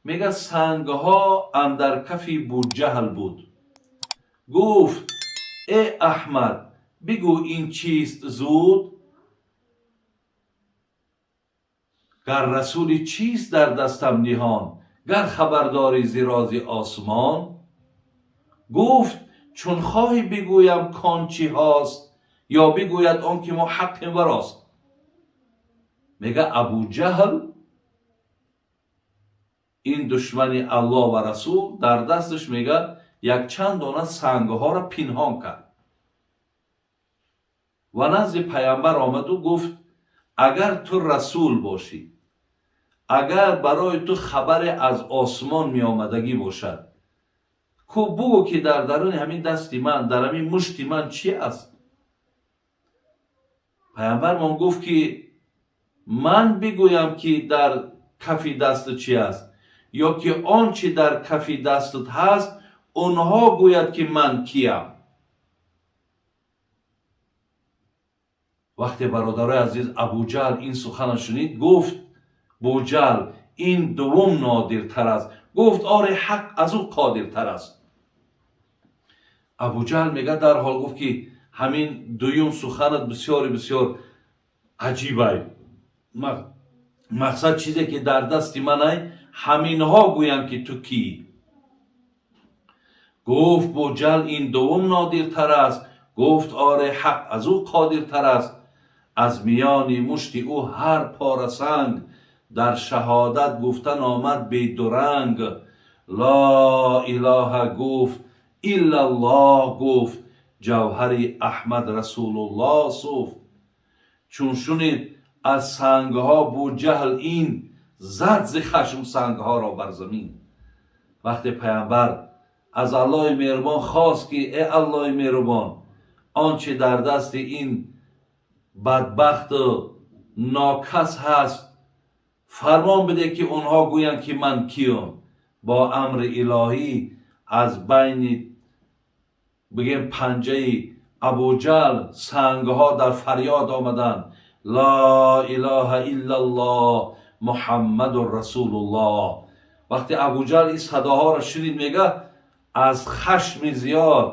Мега, сангҳо андар кафи Буҷаҳл буд. Гуфт: «Э Аҳмад, бигӯ, ин чист зуд? Гар расули, чист дар дастам ниҳон? Гар хабардорӣ зи рози осмон?» Гуфт: «Чун хоҳӣ, бигӯям кон чӣ ҳост, ё бигӯяд он ки мо ҳаққем ва рост». Мега, Абуҷаҳл, ин душмани Аллоҳ ва расул, дар дасташ, мега, якчанд дона сангҳоро пинҳон кард ва назди паямбар омаду гуфт: «Агар ту расул бошӣ, агар барои ту хабаре аз осмон меомадагӣ бошад, ку бугӯ, ки дар даруни ҳамин дасти ман, дар ҳамин мушти ман чӣ аст?» Паямбармон гуфт, ки ман бигӯям, ки дар кафи дастат чӣ аст, ё ки он чӣ дар кафи дастат ҳаст, онҳо гӯяд, ки ман киям? Вақте, бародарои азиз, Абуҷаҳл ин сухана шунид, гуфт: «Буҷаҳл, ин дуввум нодиртар аст». Гуфт: «Оре, ҳақ аз ӯ қодиртар аст». Абуҷаҳл, мега, дарҳол гуфт, ки ҳамин дуюм суханат бисёри бисёр аҷибай. Мақсад, чизе ки дар дасти манай, ҳаминҳо гӯянд, ки ту кӣ. Гуфт Буҷаҳл: «Ин дуввум нодиртар аст». Гуфт: «Оре, ҳақ аз ӯ қодиртар аст». Аз миёни мушти ӯ ҳар пора санг дар шаҳодат гуфтан омад бедуранг. Ло илоҳа гуфт, иллаллоҳ гуфт, ҷавҳари Аҳмад Расулуллоҳ суфт. Чун шунид аз сангҳо Буҷаҳл ин, зад зи хашм сангҳоро бар замин. Вақте паямбар аз Аллоҳи меҳрубон хост, ки э Аллоҳи меҳрубон, он чи дар дасти ин бадбахту нокас ҳаст, фармон биде, ки онҳо гӯянд, ки ман киём, бо амри илоҳӣ аз байни, бигем, панҷаи Абуҷаҳл сангҳо дар фарёд омаданд: «Ло илоҳа иллаллоҳ, Муҳаммадун Расулуллоҳ». Вақте Абуҷаҳл ин садоҳоро шунид, мега, аз хашми зиёд,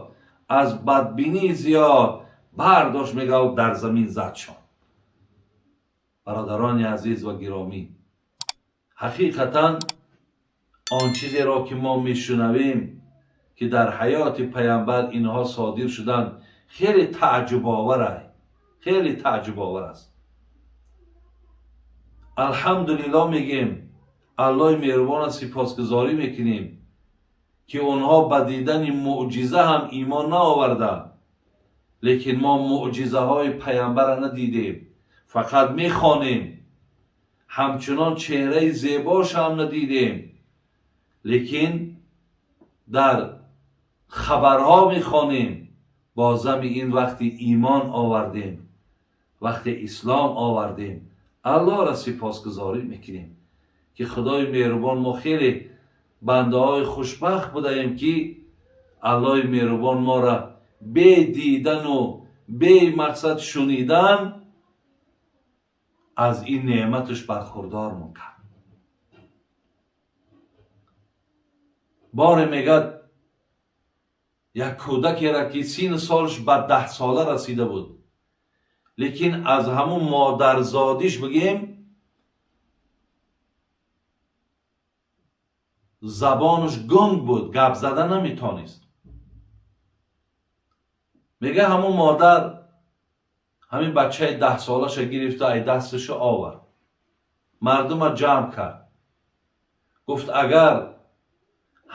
аз бадбинии зиёд бардошт, мега, дар замин зад шон. Бародарони азиз ва гиромӣ, ҳақиқатан он чизеро, ки мо мешунавем, ки дар ҳаёти паямбар инҳо содир шуданд, хеле тааҷҷубовар, хеле тааҷҷубовар аст. Алҳамдулилло мегем, Аллоҳи меҳрубона сипосгузорӣ мекунем, ки онҳо ба дидани мӯъҷиза ҳам имон наоварданд. Лекин мо мӯъҷизаҳои паямбара надидем, фақат мехонем. Ҳамчунон чеҳраи зебош ҳам надидем, лекин дар хабарҳо мехонем. Бо зами ин вақти имон овардем, вақте ислом овардем, Аллоҳро сипосгузорӣ мекунем, ки Худои меҳрубон, мо хеле бандаҳои хушбахт будаем, ки Аллоҳи меҳрубон моро бе дидану бе мақсад шунидан аз ин неъматаш бархурдормон кард. Боре, мегӯяд, як кӯдакеро, ки сину солаш ба 10 сола расида буд, лекин аз ҳамун модарзодиш, бигем, забонаш гунг буд, гап зада наметонист. Мега, ҳамун модар ҳамин бачаи 10 солаша гирифту ай дасташо овард, мардума ҷамъ кард, гуфт: «Агар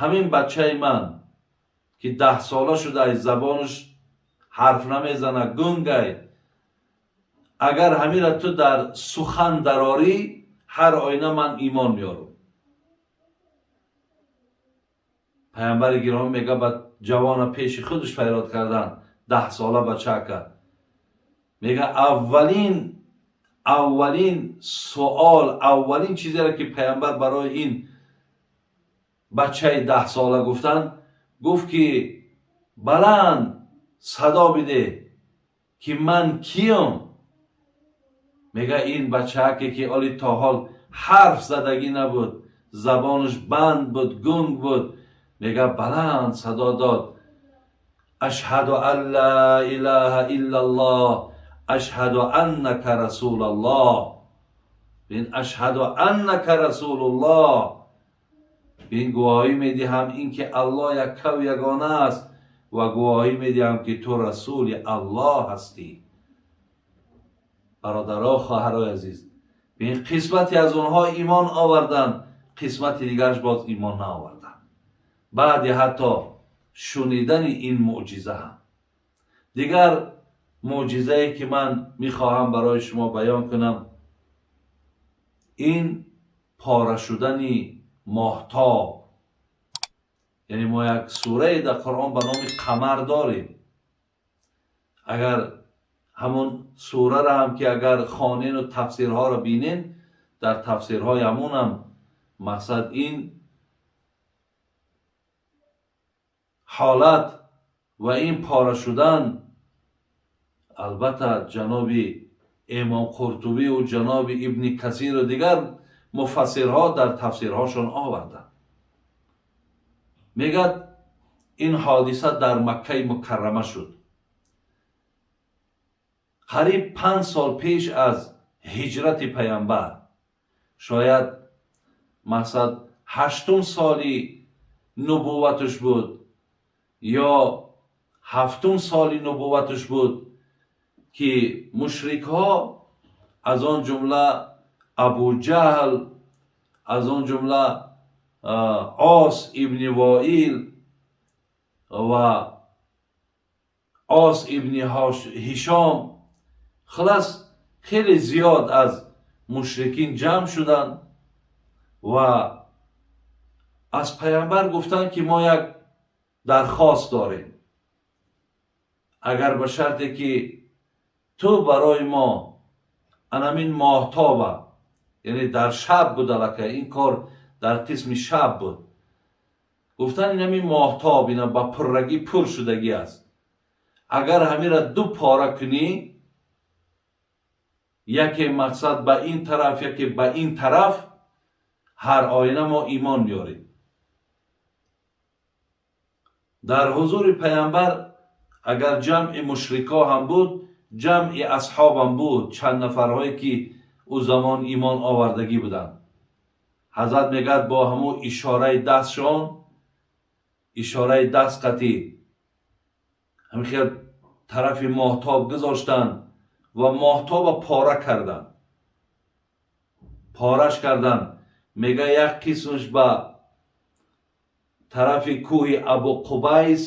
ҳамин бачаи ман, ки 10 сола шуда, ай забонаш ҳарф намезана, гунгай, агар ҳамира ту дар сухан дарорӣ, ҳар оина ман имон меорам». Паямбари гиромӣ, мега, ба ҷавона пеши худаш фарёд кардан, 10 сола бачака. Мега, аввалин суол, аввалин чизеро, ки паямбар барои ин бачаи 10 сола гуфтанд, гуфт, ки баланд садо бидеҳ, ки ман киём. Мега, ин бачааке, ки оли то ҳол ҳарф задагӣ набуд, Забонаш банд буд, гунг буд. Мега, баланд садо дод: «Ашҳаду ан ла илаҳа иллаллоҳ, ашҳаду аннака расулаллоҳ». Бин, «ашҳаду аннака расулуллоҳ», бин, гувоҳӣ медиҳам ин ки Аллоҳ яккаву ягона аст ва гувоҳӣ медиҳам, ки ту расули Аллоҳ ҳастӣ. Бародаро, хоҳарои азиз, бин, қисмате аз онҳо имон оварданд, қисмати дигараш боз имон наоварданд, баъди ҳатто шунидани ин мӯъҷиза ҳам. Дигар мӯъҷизае, ки ман мехоҳам барои шумо баён кунам, ин пора шудани моҳтоб. Яъне мо як сурае дар Қуръон ба номи Қамар дорем. Агар ҳамон сураро ҳам ки агар хонену тафсирҳоро бинен, дар тафсирҳои ҳамонам мақсад ин ҳолат ва ин пора шудан, албатта, ҷаноби Имом Қуртубиву ҷаноби Ибни Касиру дигар муфассирҳо дар тафсирҳошон оварданд. Мегӯяд, ин ҳодиса дар Маккаи Мукаррама шуд, қариб 5 сол пеш аз ҳиҷрати паямбар. Шояд, мақсад, ҳаштум соли нубувваташ буд ё ҳафтум соли нубувваташ буд, ки мушрикҳо, аз он ҷумла Абуҷаҳл, аз он ҷумла Ос ибни Воил ва Ос ибни Ҳишом, хулас, хеле зиёд аз мушрикин ҷамъ шуданд ва аз паямбар гуфтанд, ки мо як дархост дорем: агар ба шарте ки ту барои мо анамин моҳтоба, яъне дар шаб буд, аллакай ин кор дар қисми шаб буд, гуфтанд, инамин моҳтоб ина ба пуррагӣ пур шудагӣ аст, агар ҳамира ду пора кунӣ, яке, мақсад, ба ин тараф, яке ба ин тараф, ҳар оина мо имон меорем. Дар ҳузури паямбар агар ҷамъи мушрикҳо ҳам буд, ҷамъи асҳобам буд, чанд нафарҳое, ки ӯ замон имон овардагӣ буданд. Ҳазрат мегӯяд, бо ҳамун ишораи дастшон, ишораи даст қатӣ, ҳамин хел тарафи моҳтоб гузоштанд ва моҳтоба пора карданд, пораш карданд. Мега, як қисмаш ба тарафи кӯҳи Абу Қубайс,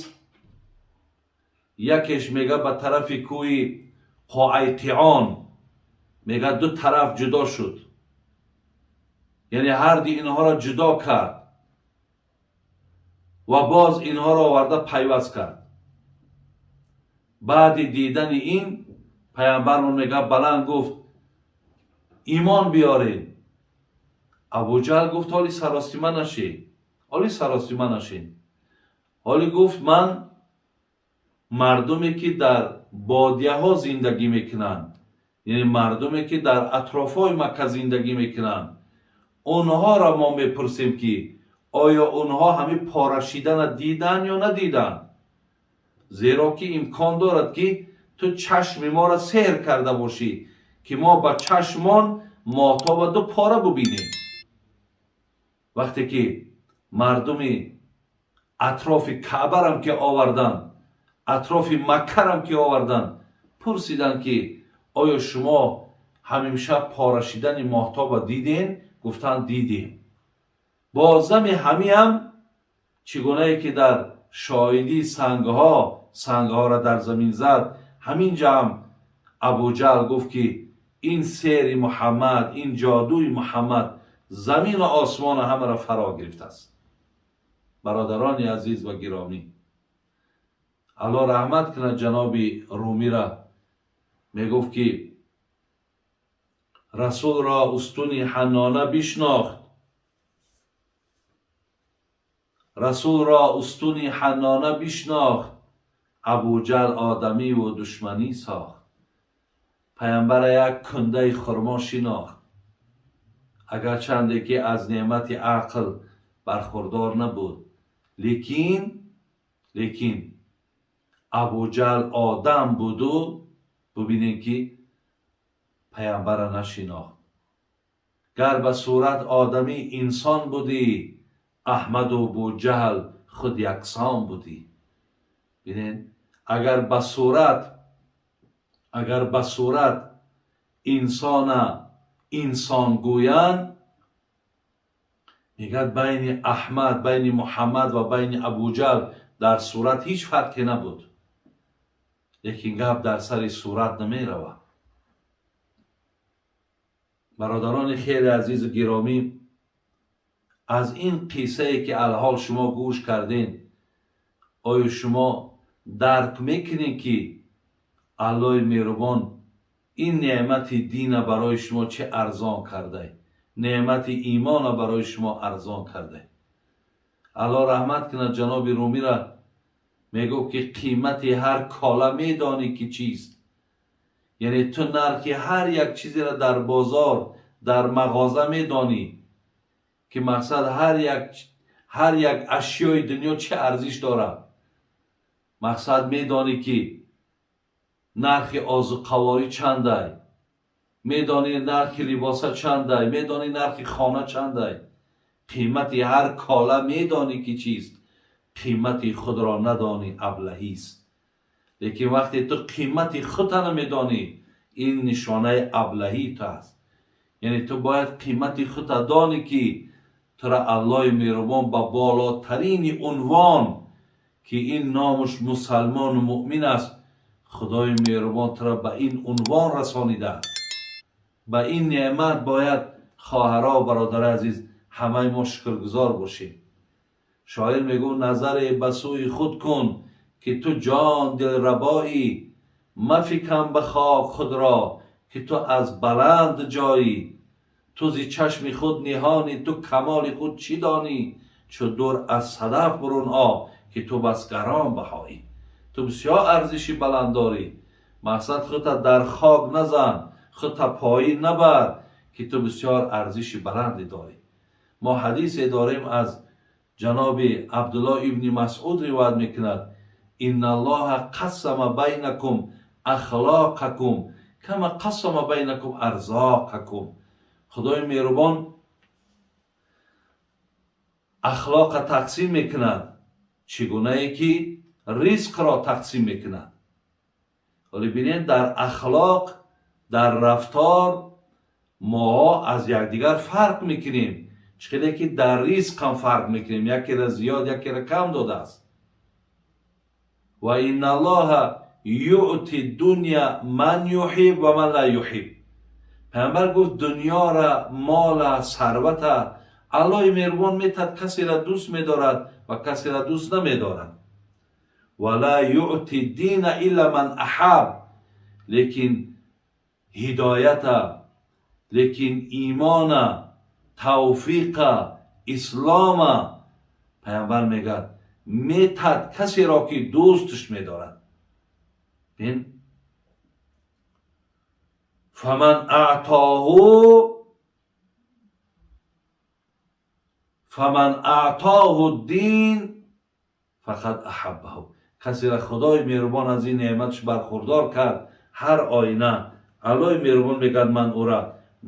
якеш, мега, ба тарафи кӯҳи Қоайтион. Мега, ду тараф ҷудо шуд, яъне ҳарди инҳоро ҷудо кард ва боз инҳоро оварда пайваст кард. Баъди дидани ин, паямбармон, мега, баланд гуфт: «Имон биёред». Абуҷаҳл гуфт: «Ҳоли саросима нашӣ, ҳоли саросима нашин». Ҳоли гуфт: «Ман мардуме, ки дар бодияҳо зиндагӣ мекунанд, яъне мардуме, ки дар атрофҳои Макка зиндагӣ мекунанд, онҳоро мо мепурсем, ки оё онҳо ҳамин порашидана диданд ё надиданд, зеро ки имкон дорад, ки ту чашми моро сеҳр карда бошӣ, ки мо ба чашмон моҳтоба ду пора бубинем». Вақте ки мардуми атрофи Каъбарам ки оварданд, атрофи Маккарам ки оварданд, пурсиданд, ки оё шумо ҳамимшаб порашидани моҳтоба дидем? Гуфтанд: «Дидем». Бо зами ҳамиам, чӣ гунае ки дар шоҳидии сангҳо сангҳоро дар замин зад, ҳамин ҷамъ Абуҷаҳл гуфт, ки ин сеҳри Муҳаммад, ин ҷодуи Муҳаммад замину осмону ҳамаро фаро гирифтааст. Бародарони азиз ва гиромӣ, Аллоҳ раҳмат кунад ҷаноби Румира, мегуфт, ки расулро устуни ҳаннона бишнохт, расулро устуни ҳаннона бишнохт, Абуҷаҳл одамиву душманӣ сохт. Паямбара як кундаи хурмо шинохт. Агарчанде ки аз неъмати ақл бархурдор набуд, лекин Абуҷаҳл одам буду, бубинем, ки паямбара нашинохт. Гар ба сурат одамӣ инсон будӣ, Аҳмаду Буҷаҳл худ яксон будӣ. Бинед, агар ба сурат инсона инсон гӯянд, мегӯяд, байни Аҳмад, байни Муҳаммад ва байни Абуҷаҳл дар сурат ҳеҷ фарқе набуд. Лекин гап дар сари сурат намеравад. Бародарони хеле азизу гиромӣ, аз ин қиссае, ки алҳол шумо гӯш кардем, оё шумо дарк мекунед, ки Аллоҳи меҳрубон ин неъмати дина барои шумо чӣ арзон карда, неъмати имона барои шумо арзон карда? Аллоҳ раҳмат кунад ҷаноби Румира, мегуфт, ки қимати ҳар кола медонӣ, ки чист, яъне ту нархи ҳар як чизеро дар бозор, дар мағоза медонӣ, ки мақсад ҳар як ашёи дунё чӣ арзиш дорад. Мақсад, медонӣ, ки нархи озуқаворӣ чандай, медонӣ, нархи либоса чандай, медонӣ, нархи хона чандай. Қимати ҳар кола медонӣ, ки чист, қимати худро надонӣ, аблаҳист. Лекин вақте ту қимати худта намедонӣ, ин нишонаи аблаҳии ту аст. Яъне ту бояд қимати худта донӣ, ки тура Аллоҳи меҳрубон ба болотарини унвон, ки ин номуш мусалмону муъмин аст, Худои меҳрубон тура ба ин унвон расонидааст. Ба ин неъмат бояд, хоҳаро, бародари азиз, ҳамаи мо шукргузор бошем. Шоир мегӯ: «Назаре ба сӯи худ кун, ки ту ҷон дилрабоӣ, мафикан ба хок худро, ки ту аз баланд ҷоӣ. Ту зи чашми худ ниҳонӣ, ту камоли худ чӣ донӣ? Чу дур аз садаф бурун о, ки ту бас гарон баҳоӣ». Ту бисёр арзиши баланд дорӣ. Мақсад, худта дар хок назан, худта поин набар, ки ту бисёр арзиши баланде дорӣ. Мо ҳадисе дорем, аз ҷаноби Абдуллоҳ ибни Масъуд ривоят мекунад: «إن الله قسم بينكم أخلاقكم كما قسم بينكم أرزاقكم». Худои меҳрубон ахлоқа тақсим мекунад, чӣ гунае ки ризқро тақсим мекунад. Ҳоле бинед, дар ахлоқ, дар рафтор моҳо аз якдигар фарқ мекунем, чӣ хеле ки дар ризқ ҳам фарқ мекунем, якеро зиёд, якеро кам додааст. وإن الله يؤتي الدنيا من يحب ومن لا يحب. Пайғамбар гуфт: дунёра, мола, сарвата Аллоҳи меҳрубон метад, касеро дӯст медорад ва касеро дӯст намедорад. ولا يؤتي الدين إلا من أحب. Лекин ҳидоята, лекин имона, тавфиқа, ислома, пайғамбар мегӯяд, метад касеро, ки дӯстш медорад. Бин, فمن أعطاه الدين فقد أحبه. Касеро Худои меҳрубон аз ин неъматш бархурдор кард, ҳар оина Аллоҳи меҳрубон мегӯяд: ман ӯра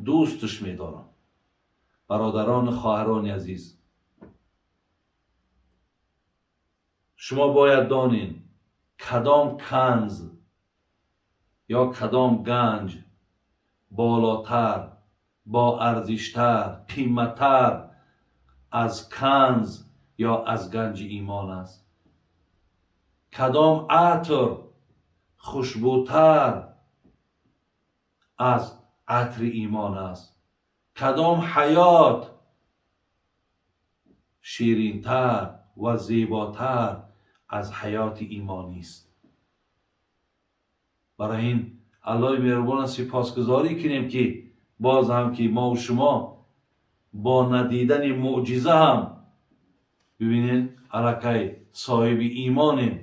дӯстш медорам. Бародарону хоҳарони азиз, шумо бояд донед, кадом канз ё кадом ганҷ болотар, боарзиштар, қиматтар аз канз ё аз ганҷи имон аст? Кадом атр хушбӯтар аз атри имон аст? Кадом ҳаёт ширинтар ва зеботар аз ҳаёти имонист? Барои ин Аллоҳи меҳрубона сипосгузорӣ кунем, ки боз ҳам ки мову шумо бо надидани мӯъҷиза ҳам, бибинед, аллакай соҳиби имонем,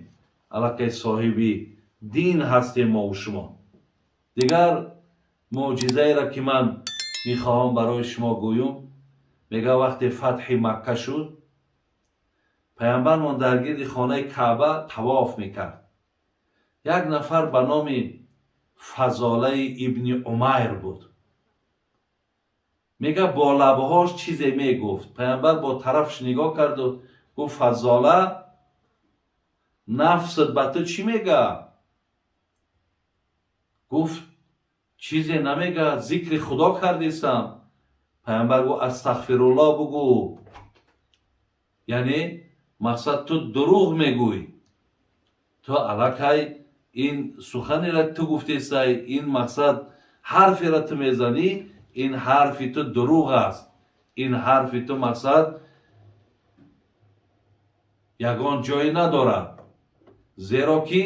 аллакай соҳиби дин ҳастем мову шумо. Дигар мӯъҷизаеро, ки ман Мехоҳам барои шумо гӯюм. Мега, вақте фатҳи Макка шуд, паямбармон дар гирди хонаи Каъба тавоф мекард. Як нафар ба номи Фазолаи ибни Умайр буд. Мега, бо лабҳош чизе мегуфт. Паямбар бо тарафш нигоҳ карду гуфт: «Фазола, нафсат ба ту чӣ мега?» Гуфт: «Чизе намега, зикри Худо кардистам». Паямбар гуфт: «Астағфирулло бугӯ, яъне мақсад, ту дурӯғ мегӯй. Ту аллакай ин суханеро ту гуфтесай, ин мақсад, ҳарферо ту мезанӣ, ин ҳарфи ту дурӯғ аст, ин ҳарфи ту, мақсад, ягон ҷое надорад». Зеро ки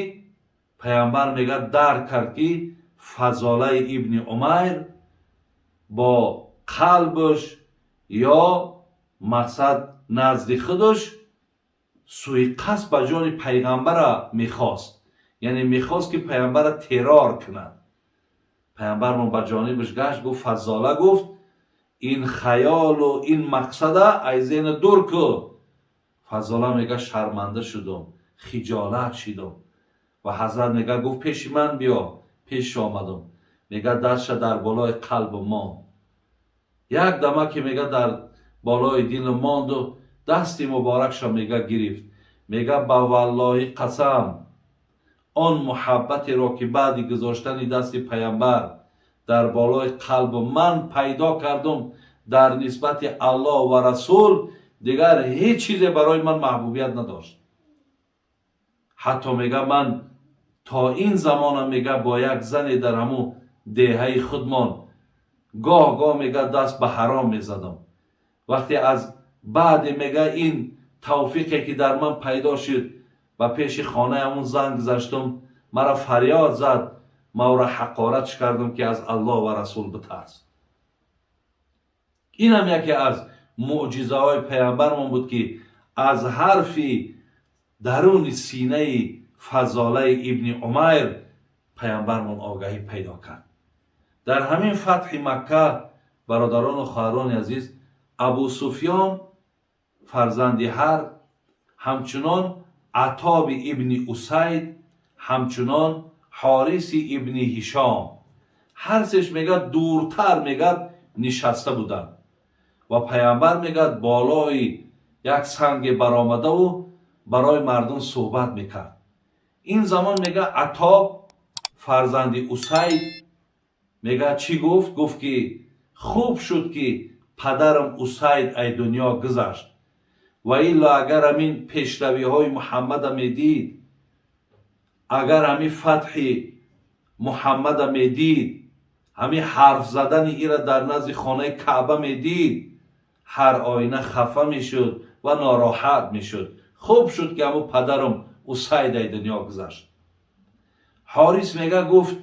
паямбар, мега, дарк кард, ки Фазолаи ибни Умайр бо қалбаш ё, мақсад, назди худаш суиқасд ба ҷони пайғамбара мехост, яъне мехост, ки пайғамбара террор кунад. Пайғамбармон ба ҷонибаш гашт, гуфт: «Фазола», гуфт, «ин хаёлу ин мақсада аз зеҳна дур кун». Фазола мега, шарманда шудум, хиҷолат шидум. Ва ҳазрат, мега, гуфт: «Пеши ман биё». Пеш омадум. Мега, дастша дар болои қалбу монд. Як дама ки, мега, дар болои дилу монду дасти муборакша, мега, гирифт. Мега, ба валлоҳи қасам, он муҳаббатеро, ки баъди гузоштани дасти паямбар дар болои қалбу ман пайдо кардум дар нисбати Аллоҳ ва расул, дигар ҳеҷ чизе барои ман маҳбубият надошт. Ҳатто, мега, ман то ин замонам, мега, бо як зане дар ҳамун деҳаи худмон гоҳ гоҳ, мега, даст ба ҳаром мезадам. Вақте аз баъде, мега, ин тавфиқе ки дар ман пайдо шуд, ба пеши хонаи ҳамун зан гузаштум, маро фарёд зад, ма ӯро ҳақоратш кардам, ки аз Аллоҳ ва расул битарс. Инам яке аз мӯъҷизаҳои паямбармон буд, ки аз ҳарфи даруни синаи Фазолаи ибни Умайр паямбармон огаҳӣ пайдо кард. Дар ҳамин фатҳи Макка, бародарону хоҳарони азиз, Абу Суфён фарзанди Ҳарб, ҳамчунон Атоби ибни Усайд, ҳамчунон Ҳориси ибни Ҳишом, ҳар сеш, мегӯяд, дуртар, мегӯяд, нишаста буданд. Ва паямбар, мегӯяд, болои як санге баромадаву барои мардум суҳбат мекард. Ин замон, мега, Атоб фарзанди Усайд, мега, чӣ гуфт? Гуфт, ки хуб шуд, ки падарам Усайд ай дунё гузашт, ва илло агар ҳамин пешравиҳои Муҳаммада медид, агар ҳамин фатҳи Муҳаммада медид, ҳамин ҳарф задани ира дар назди хонаи Каъба медид, ҳар оина хафа мешуд ва нороҳат мешуд. Хуб шуд, ки ҳамун падарам Усайд ай дунё гузашт. Ҳорис, мега, гуфт: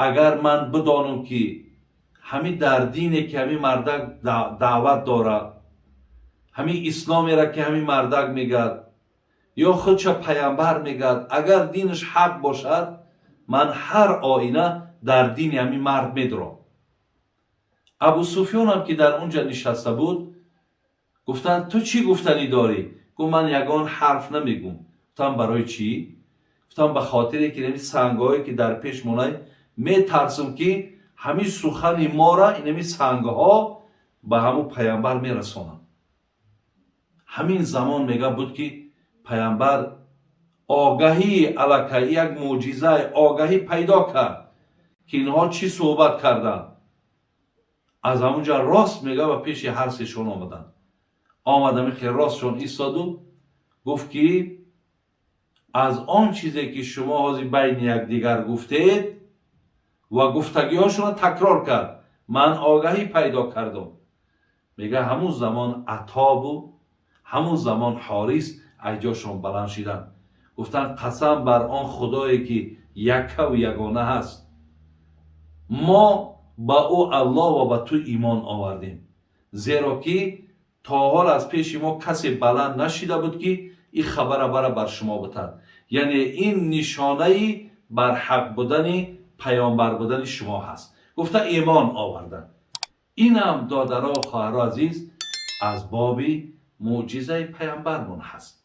агар ман бидонам, ки ҳамин дар дине, ки ҳамин мардак даъват дорад, ҳамин исломеро, ки ҳамин мардак мегӯяд ё худша паямбар мегӯяд, агар динаш ҳақ бошад, ман ҳар оина дар дини ҳамин мард медурам. Абу Суфёнам, ки дар он ҷа нишаста буд, гуфтанд: «Ту чӣ гуфтанӣ дорӣ?» Гуфт: «Ман ягон ҳарф намегӯм». Гуфтам: «Барои чӣ?» Гуфтам: «Ба хотире ки инами сангҳое, ки дар пеш монай, метарсам, ки ҳамин сухани мора инами сангҳо ба ҳамун паямбар мерасонанд». Ҳамин замон, мега, буд, ки паямбар огаҳии аллакай як мӯъҷизаи огаҳӣ пайдо кард, ки инҳо чӣ суҳбат карданд. Аз ҳамунҷа рост, мега, ба пеши ҳар сешон омаданд. Омад, ҳамин ростшон истоду гуфт, ки аз он чизе, ки шумо ҳозир байни якдигар гуфтед, ва гуфтагиҳошонро такрор кард, ман огаҳӣ пайдо кардам. Мега, ҳамун замон Атобу ҳамун замон Ҳорис аз ҷошон баланд шиданд, гуфтанд: «Қасам бар он Худое, ки яккаву ягона ҳаст, мо ба ӯ, Аллоҳ, ва ба ту имон овардем, зеро ки то ҳол аз пеши мо касе баланд нашида буд, ки ин хабара бара бар шумо битад. Яъне ин нишонаи барҳақ будани паёмбар будани шумо ҳаст», гуфта имон оварданд. Инам, додаро, хоҳаро азиз, аз боби мӯъҷизаи паямбармон ҳаст.